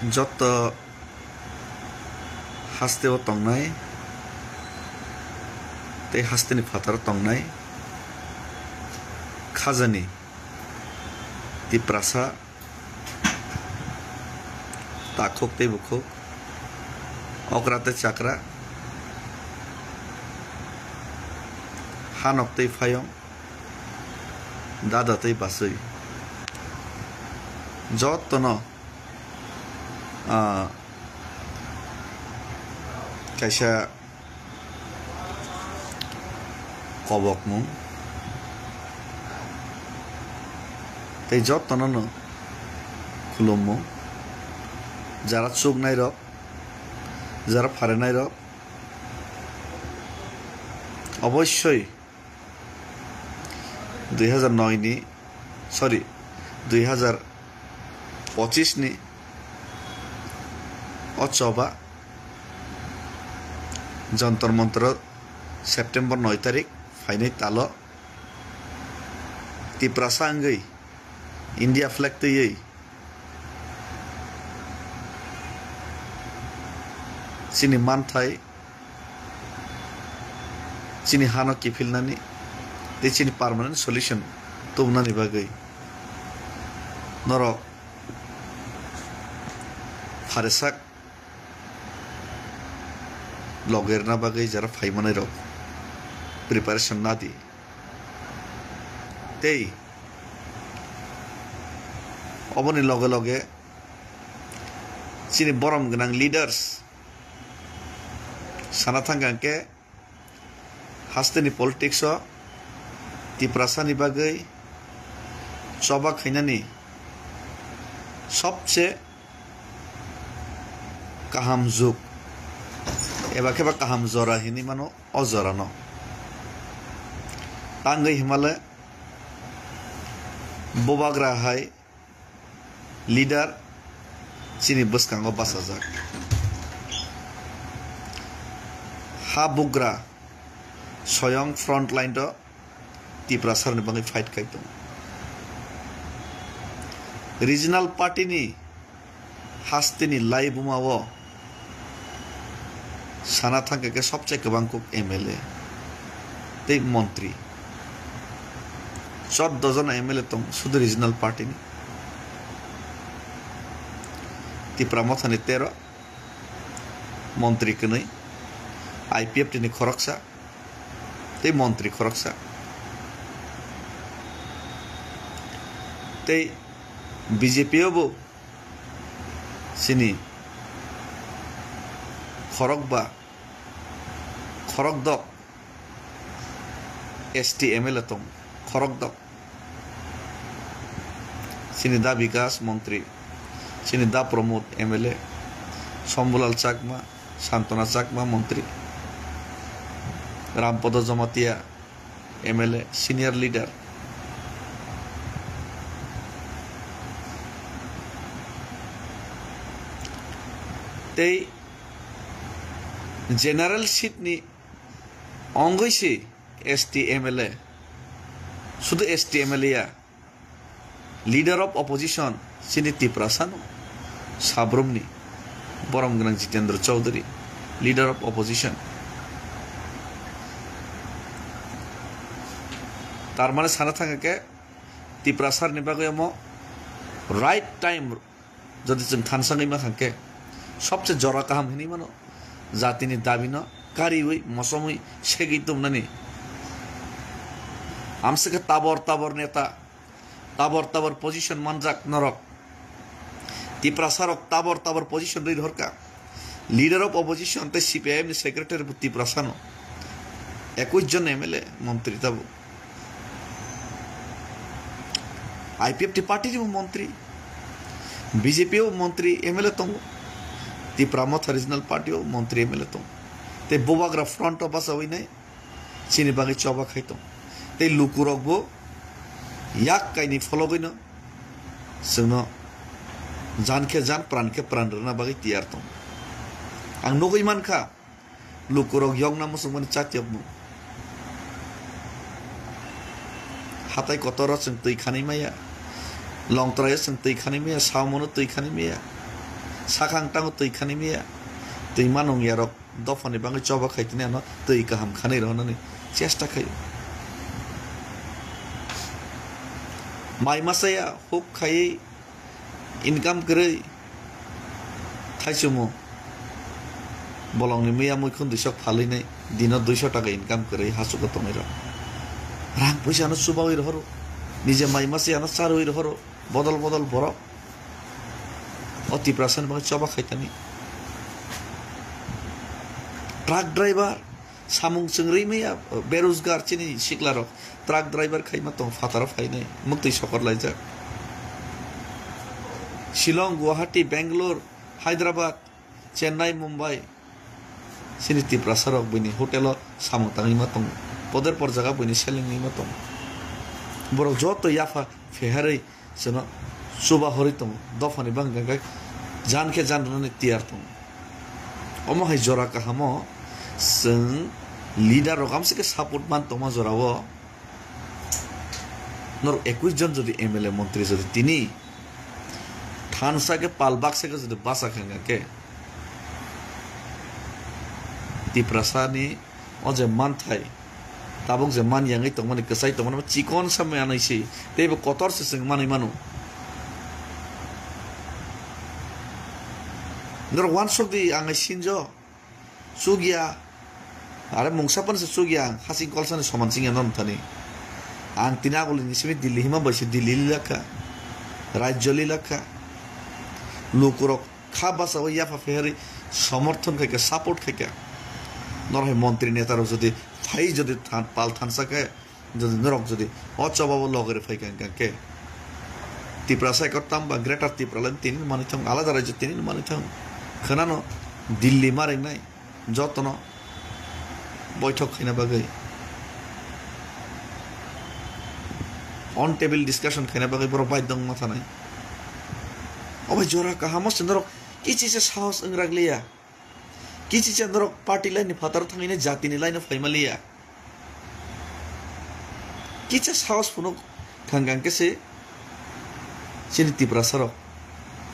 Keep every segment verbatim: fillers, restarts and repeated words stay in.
Jotto hasteo tongnai tei hasteni phataro tongnai khajani Tiprasa takhuk tei bukhuk, okra tei chakra, hanok tei phayong, dada tei bachwi, jottono, ah, kaisa kobokmung tei jottono no khulummung. Jara chuknairok, jara pharenairok, obossoi dui hajar noi ni, sorry, dui hajar pochis ni o choba Jantar Mantar o September noi tarik phainai talo Tiprasa wngwi India flag twiwi chini manthai, chini hano kiphilnani tei chini permanent solution tubunani bagwi norok pharesak logerna bagwi jara phaimanai rok preparation nadi. Tei oboni loge loge chini borom gwnang leaders sana thangkha hwnkhe hasteni politics o Tiprasani bagwi choba khainani sobse kaham jug eba khe ba kaham jora hinwi mano o jorano. Tangwi himale bubagra hai leader chini bwskango bachajak. Ha bugra soyong front line o Tiprasarni bagwi fight khai tongo. Regional party ni hasteni laibuma o sana thangkha khe sobse kwbang kuk M L A tei montri. Chordo jona M L A tong sudu regional party ni. Tipra Motha ni tero, montri kwnwi, I P F T ni khoroksa tei montri khoroksa. Tei B J P o bo chini khorokba, khorokdok S T M L A tong, khorokdok. Chini da Bikas montri, chini da Pramod M L A, Shambhulal Chakma, Santona Chakma montri, Rampodo Jamatia M L A, senior leader. Tei general seat ni ongwi se S T M L A, sudu S T M L A ya, leader of opposition chini Tiprasa no, Sabrum ni borom gwnang Jitendra Chaudhary, leader of opposition. Tar mane sana thangkha khe Tiprasa ni bagwi omo right time. Jodi chwng thansangwi ma thangkhe, sobse jora kaham hinwi mano, jatini dabino kariwi, mosomwi, segwi tongmani. Amswkhe tabor tabor neta, tabor tabor position manjak norok. Tiprasa rok tabor tabor position rwi rohorkha. Leader of opposition tei C P I M ni secretary bo Tiprasa no. Ekwis jon M L A montri tabuk. I P F T party ni bo montri, B J P o montri M L A tongo, Tipra Motha Regional Party o montri M L A tongo. Tei bubagra front o bachawi nai chini bagwi choba khai tong. Tei lukurok bo yak kaini phologwi no chwngno jan khe jan, pran khe pran rwna bagwi tiyar tong. Ang nugwi mankha, lukurok yokna muchungmani chatyokmung. Hatai kotoro chwng twi khanwi maya, Longtrai o chwng twi khanwi maya, Saumano twi khanwi maya. Sakha ang tango twi khani miya, twi manung yarok dophani bagwi choba khai tini ano twi kaham khanwi rw hwnani chesta khaio. Mai masa ya huk khaiwi income kwrwi thaichumo bolongni miya muikhun dui sok phalwi nai dino dui so taka income kwrwi hachugo tongwi rw. Rang puisa ano chubawi rw horo, nije mai masa ano charwi rw horo, bodol bodol borok. O Tiprasa ni bagwi choba khai tani. Truck driver, samung chwng rwi maya, berojgar chini sikla rok. Truck driver khai ma tong, phataro phainai, muktwi sokor laijak. Shillong, Guwahati, Bangalore, Hyderabad, Chennai, Mumbai. Chini Tiprasa rok buini hotel o samung tangwi ma tongo. Poder por jaga buini selengwi ma tongo. Borok joto yapha pheharwi chwno chuba horwi tongo. Dophani bangkha khe jan khe jan rwnani tiyar tongo. Omo hai jora kahamo chwng leader rok amsike support man tongma jorao. Norok ekush jon jodi M L A montri jodi tini thansa khe pal baksa khe jodi basa kha hwnkha khe Tiprasa ni o je manthai tabuk je man yangwi tongmani kwchai tongmani chikon samwi anwi si teibo kotor se chwng manwi mano. Norok uansuk di ang sinjo. Chukya. Are mungsa phano se chukya ang. Hasing kolsani soman chingya norok thani. Ang tini agulini simi Delhi hima bai se Delhi lilakha. Rajyo lilakha. Lukurok kha basa o yapha pheharwi somorthon khaikha, support khaikha. Norok hai montri neta rok jodi phai jodi than-, pal thansa khe, jodi norok jodi o chobabo logere phai kha hwnkha khe, Tiprasa ekottam ba Greater Tipraland tini manwi thang, alada rajyo tini manwi thang. Khwnano Delhi ma ringnai jotono boithok khaina bagwi, on table discussion khaina bagwi borok baidhyo wngma thanai. Obo jora kahamo se norok kichisa sahos wngrak liya. Kichisa norok party line ni phataro thangwi jatini line o phaima liya. Kisa sahos phunuk thangkang khe se chini Tiprasa rok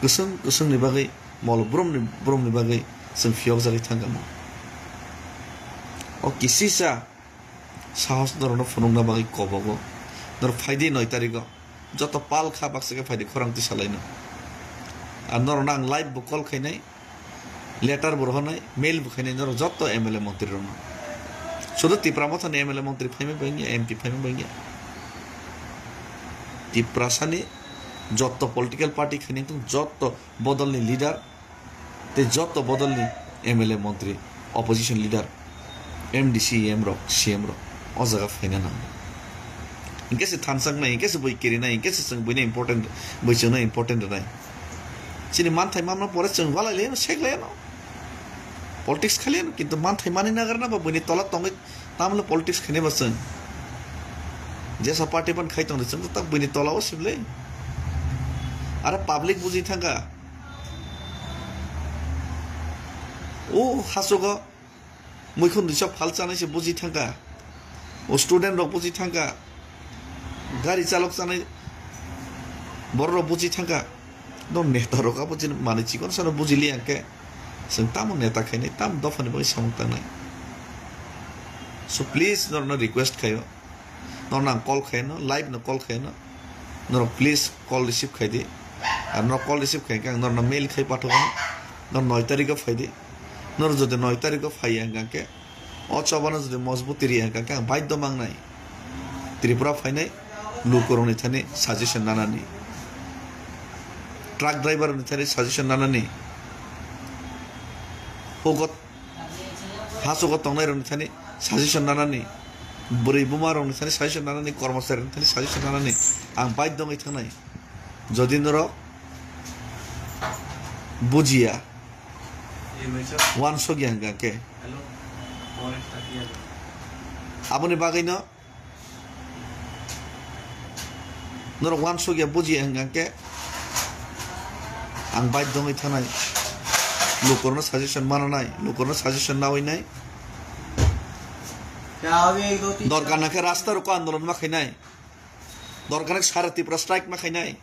kwswng kwswng ni bagwi mol brum ni brum ni bagwi chwng phiyok jagwi thangkamo. O kisisa sahos norokno phunukna bagwi kobogo. Norok phaidi noi tariko. Joto pal kha baksa khe phaidi khorang twi salaino. Ar norokno ang live bo call khainai, letter bo rohornai, mail bo khainai norok joto M L A montri rokno. Sudu Tipra Motha ni M L A montri phaima bangya, M P phaima bangya. Tiprasa ni joto political party khainai tong joto bodol ni leader tei joto bodol ni M L A montri, opposition leader, M D C, M rok, C M rok o jaga phaina nango. Hinkhe se thansak nai, hinkhe se bui kiri nai, hinkhe se chwng buino important, bui chwngno important rwnai. Chini manthai manno pore chwng walai laino, sek laino. Politics khaliano, kintu manthai mani nagarna ba buini tola tongwi tamle politics khainai ba chwng. Jesa party ban khai tongdi chwng tak buini tola o sible. Ara public buji thangkha. O hasogo muikhun dui sok phal chanai se buji thangkha. O student rok buji thangkha. Gari chalok chanai borok rok buji thangkha. No neta rok abo chini manwi chikon sano buji li angkhe. Chwng tamo neta khainai, tamo dophani bagwi samung tangnai. So please norokno request khaio. Norokno ang call khaino, live no call khaino. Norok please call receive khaidi. Ar norok call receive khaikhe ang norokno mail khai pathogano. Nor noi tarikho phaidi. Nor jodi noi tarikho phaiya hwnkhe o chobano jodi mojbuti riya hwnkhe ang baidhyo mangnai. Tripura phainai lukurokni thani suggestion nanani. Truck driver rokni thani suggestion nanani. Hugot hasogo tongnai rokni thani suggestion nanani, bwrwi buma rokni thani suggestion nanani, kormochari rokni thani suggestion nanani ang baidhyo wngwi thangnai. Jodi norok bujiya, uansukya hwnkha khe, aboni bagwino norok uansukya bujiya hwnkha khe ang baidhyo wngwi thanai. Lukurokno suggestion mananai, lukurokno suggestion nawi nai. Dorkar na khe rasta roko andolon ma khainai. Dorkar na khe sara Tripura strike ma khainai.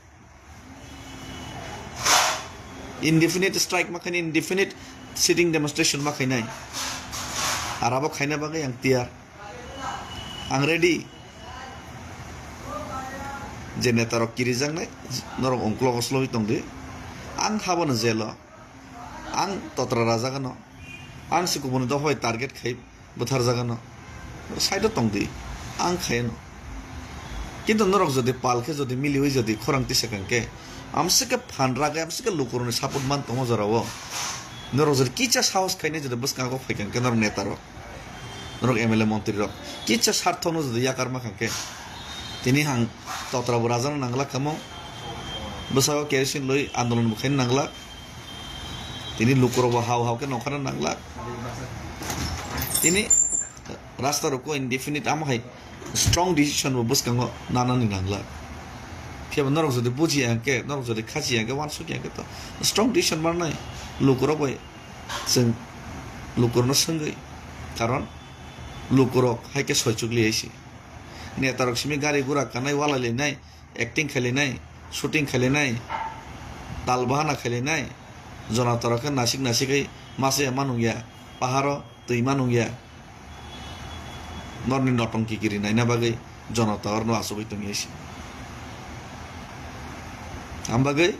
Indefinite strike ma khainai, indefinite sitting demonstration ma khainai. Ar abo khaina bagwi ang tiyar. Ang ready. Je netarok kirijaknai, norok ungkulok sloi tongdi. Ang habono jelo. Ang totra rajagano. Ang se kubuni dophai target khai bwtharjagano. Side o tongdi. Ang khayano. Kintu norok jodi pal khe jodi miliwi jodi khorang tisa kang khe, amsike phan ragai, amsike lukurokni support man tongo jorao. Norok jodi kicha sahos khainai jodi bwskango phai kang khe norok netarok. Norok M L A montri rok. Kicha sarthokno jodi yakar ma kang khe. Tini hang totra bo rajano nanglak kamo. Bwsao kerosene loi andolon bo khaina nanglak. Tini lukurok bo hao hao khe nongkhorna nanglak. Tini rasta rok indefinite amo hai strong decision bo bwskango nanani nanglak. Phiya bo norok jodi bujiya hwnkhe, norok jodi khachiya hwnkhe, uansukya hwnkhe to strong decision manai lukurok bai. Chwng lukurokno swngwi, karon lukurok hai khe soichukli hai se. Netarok simi gari gura kanai, walai lainai, acting khai lainai, shooting khai lainai, tal bahana khai lainai, jonatarok khe nasik nasik hai masa ya manung ya, paharo twi manung ya. Norni notongki kiri naina bagwi jonata orno achugwi tongya se. Am bagwi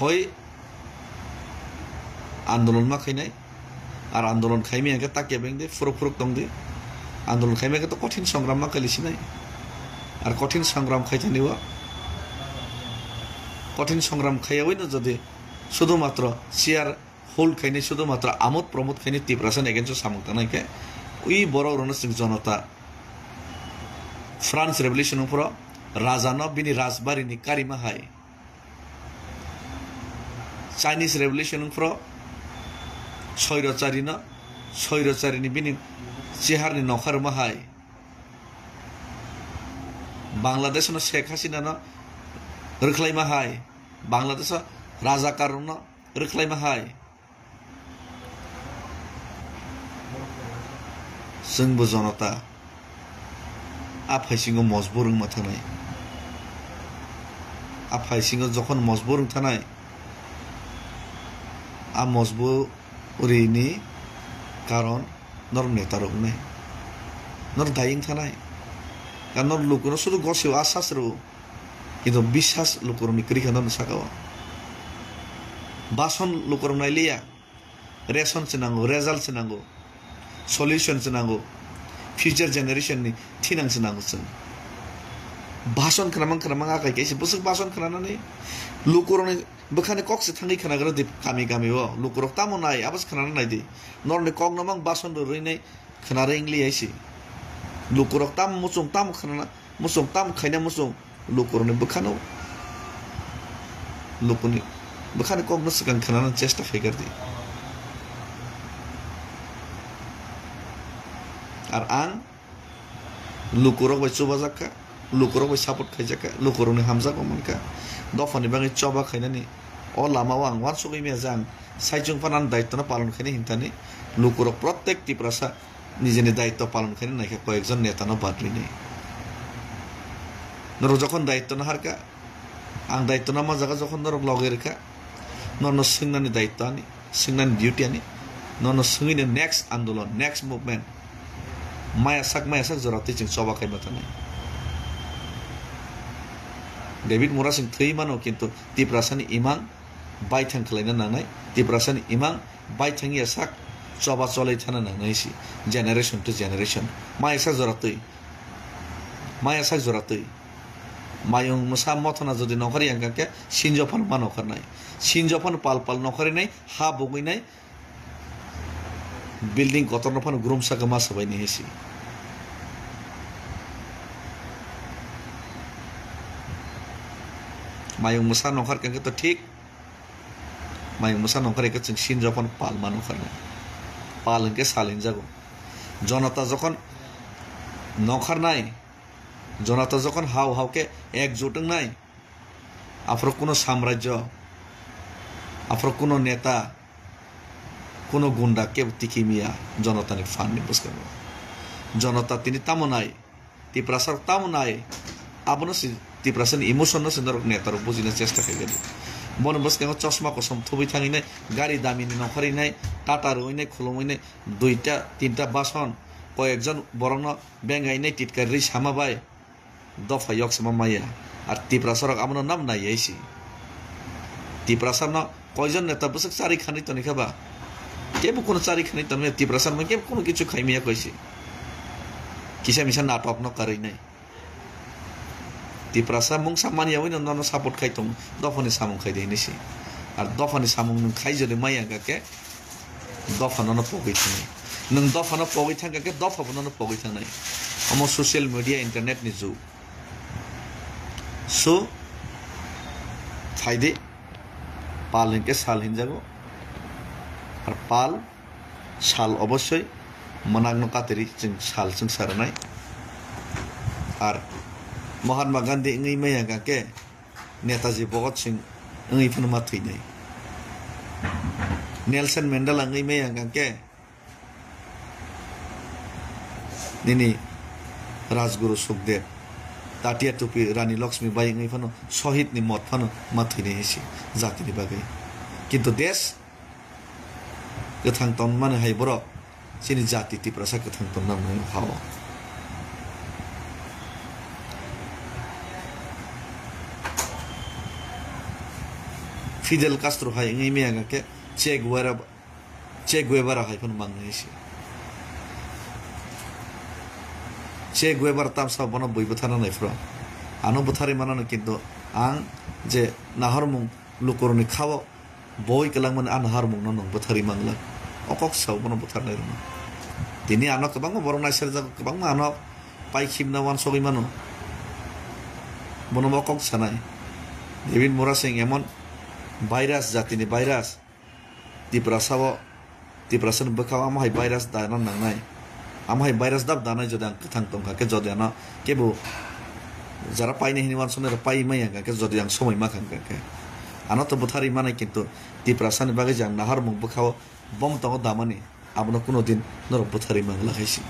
hoi andolon ma khainai, ar andolon khaimaya khe takya bengdi, phuruk phuruk tongdi. Andolon khaimaya khe to kothin songram ma khali sinai. Ar kothin songram khaitani o, kothin songram khaiyawi no jodi sudu matro chair hold khainai, sudu matro amod promod khainai Tiprasa ni against o samung tangnai khe, ui borok rokno chwng jonota France revolution wngphuru raja no bini rajbari ni karima hai, Chinese revolution wngphuru soirocharino, soirocharini bini chiharni nokha rwma hai, Bangladeshno Sheikh Hasinano rwkhlaima hai, Bangladesho rajakarrokno rwkhlaima hai. Chwngbo jonota a phaisingo mojbur wngma thanai. A phaisingo jokhon mojbur wng thanai, a mojbur rini karon norok netarok wngnai. Norok daying thanai. Karon norok lukuno sudu gosio a sasro. Kintu biswas lukurokni kwrwi khe norokni saka o. Bason lukurok nailiya. Ration se nango, result se nango, solution se nango, future generation ni thinang se nango chwng. Bason khwnamang khwnamang akai kaisa bwswk bason khwnanani lukurokni bwkhani kok se thangwi khwnagra di kami kami o. Lukurok tamo nai, abo se khwnana nai di. Norokni kok no mang bason rwrwi nai khwna rwngli hai se. Lukurok tamo muchung tamo khwnana. Muchung tam khaina muchung lukurokni bwkhano, lukuni bwkhani kokno swkang khnana chesta khai kar di. Ar ang lukurok bai chubajak kha, lukurok bai support khaijak kha, lukurokni hamjakma man kha. Dophani bagwi choba khainani o lama o ang uansugwi maya je ang saichung phano ani daitwno palon khaina hinthani lukurok prottek Tiprasa nijini daitw palon khaina naikha koyekjon netano bad rwinai. Norok jokhon daitw no harkha, ang daitw no ma jaga jokhon norok loge rwkha, nono swngnani daitw ani, swngnani duty ani, nono swngwi no next andolon, next movement, maya sak maya sak jora twi chwng choba khaima thanai. David Murasing thwi mano, kintu Tiprasani imang baithang khwlaina nangnai, Tiprasani imang baithang ya sak choba cholai thana nangnai si, generation to generation. Maisa jora twi, maya sak jora twi. Mayung mwsa mothona jodi nokhor yang khe sinjo phano ma nokharnai. Sinjo phano pal pal nokharinai, ha bugwinai, building kotorno phano grum saka ma sabai ni hisi. Mayung mwsa nokar khe to thik. Mayung mwsa nokar khe chwng sin jokhon pal ma nokar nai. Pal hwnkhe sal hinjago. Jonota jokhon nokharnai, jonota jokhon hao hao khe ekjut wngnai, aphuru kuno samrajyo, aphuru kuno neta, kuno gunda kebo tiki miya jonotani phan ni bwskango. Jonota tini tamo nai, Tiprasa rok tamo nai, abono se Tiprasani emotion no se norok neta rok bujina chesta khaikha di. Boni bwskango chosma kosom thubui thangwi nai, gari dami ni nongkhorwi nai, tata rwui nai, khulumui nai, duita tinta bason, koyekjon borokno bengai nai titkai rwi sama bai dopha yok sama maya. Ar Tiprasa rok abono nam nai si. Tiprasa no koijon neta bwswk chari khanwi toni kha ba? Kebo kono chari khanwi toni maya, Tiprasa no kebo kono kichu khai maya koi si. Kisa misa natok no karwi nai. Tiprasa mungsa manya wino nono support khai tong, dophani samung khai de hinwi si. Ar dophani samung nwng khai jodi maya hwnkha khe, dopha nono pogwi thangnai. Nwng dophano pogwi thangkha khe, dopha bo nono pogwi thangnai. Omo social media, internet ni jug. So, phaidi, pal hinkhe sal hinjago. Ar pal, sal obossoi mwnakno katiri chwng sal chwngsa rwnai. Ar Mahatma Gandhi wngwi maya hwnkha khe, Netaji Bhagat Singh wngwi phano ma thwinai. Nelson Mandela wngwi maya hwnkha khe nini Rajguru Sukhdev, Tatia Tupi Rani Lakshmi Bai wngwi phano Sohid ni mot phano ma thwinai si jatini bagwi. Kintu desh kwthang tongmani hai borok chini jati Tiprasa kwthang tongna mung hao. Fidel Castro hai wngwi maya hwnkha khe Che Guevara, Che Guevara hai phano mangnai si. Che Guevara tamsa bono bui bwtharna nai phro. Ano bwtharwi manano kintu ang je nahormung lukurokni khao boi kwlangmani a naharmungno nwng bwtharwi manglak. O kok sao bono bwtharnai rwno. Tini ano kwbangma borok naiserjak, kwbangma ano pai khibna uansugwi mano. Bono bo kok sanai. David Murasing emon virus, jatini virus. Tiprasa o, Tiprasa ni bwkhao amo hai virus dana nangnai. Amo hai virus dab danai jodi ang kwthang tongkha khe, jodi ano kebo jara painai hinwi uansuknai rok pai maya hwnkha khe, jodi ang somoi ma kha hwnkha khe. Ano to bwtharwi manai, kintu Tiprasa ni bagwi je ang naharmung bwkhao bom tongo damani, abono kuno din norok bwtharwi mangla hai si.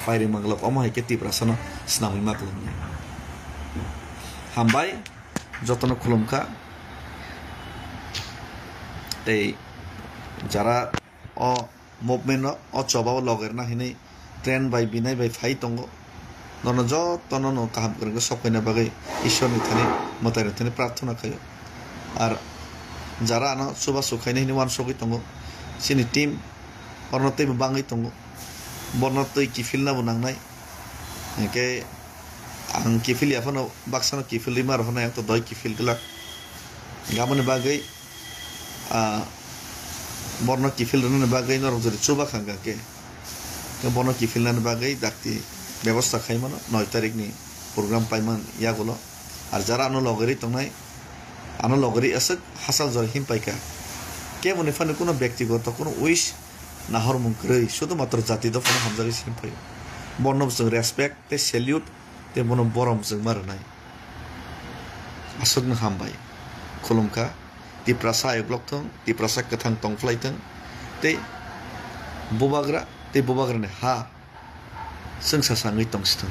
Pairwi mangla, omo hai khe Tiprasa no snamwi ma kwlwng nai. Hambai, jotono khulumkha. Tei jara o movement no o choba o logerna hinwi train bai binai bai phai tongo. Nono jotono no kaham kwrwngkhe sok khaina bagwi Ishwarni thani, mwtaini thani prarthana khaio. Ar jara ano chubachu khaina hinwi uansugwi tongo, chini team orno teibo bangwi tongo, borno twi kiphilna bo nangnai. Hinkhe ang kiphil ya phano, baksano kiphilwi ma rw hwnwi ang to doi kiphil glak. Aboni bagwi, ah, borno kiphil rwnani bagwi norok jodi chuba kha hwnkha khe, khe borno kiphilnani bagwi dakti bebosta khai mano, noi tarikni program paiman yagulo. Ar jara ano logeri tongnai, ano logeri aswk hachal jora him paikha. Keboni phano kuno bektigoto kuno wish nahormung kwrwi, sudhumatro jati dophano hamjagwi se him phaio. Borno bo chwng respect tei salute tei bono borom chwng ma rwnai. Aswkno hambai. Khulumkha. Tiprasa ayuk lok thung, Tiprasa kwthang tong phlai thung. Tei bubagra, tei bubagrani ha chwngsa sangwi tong si thung.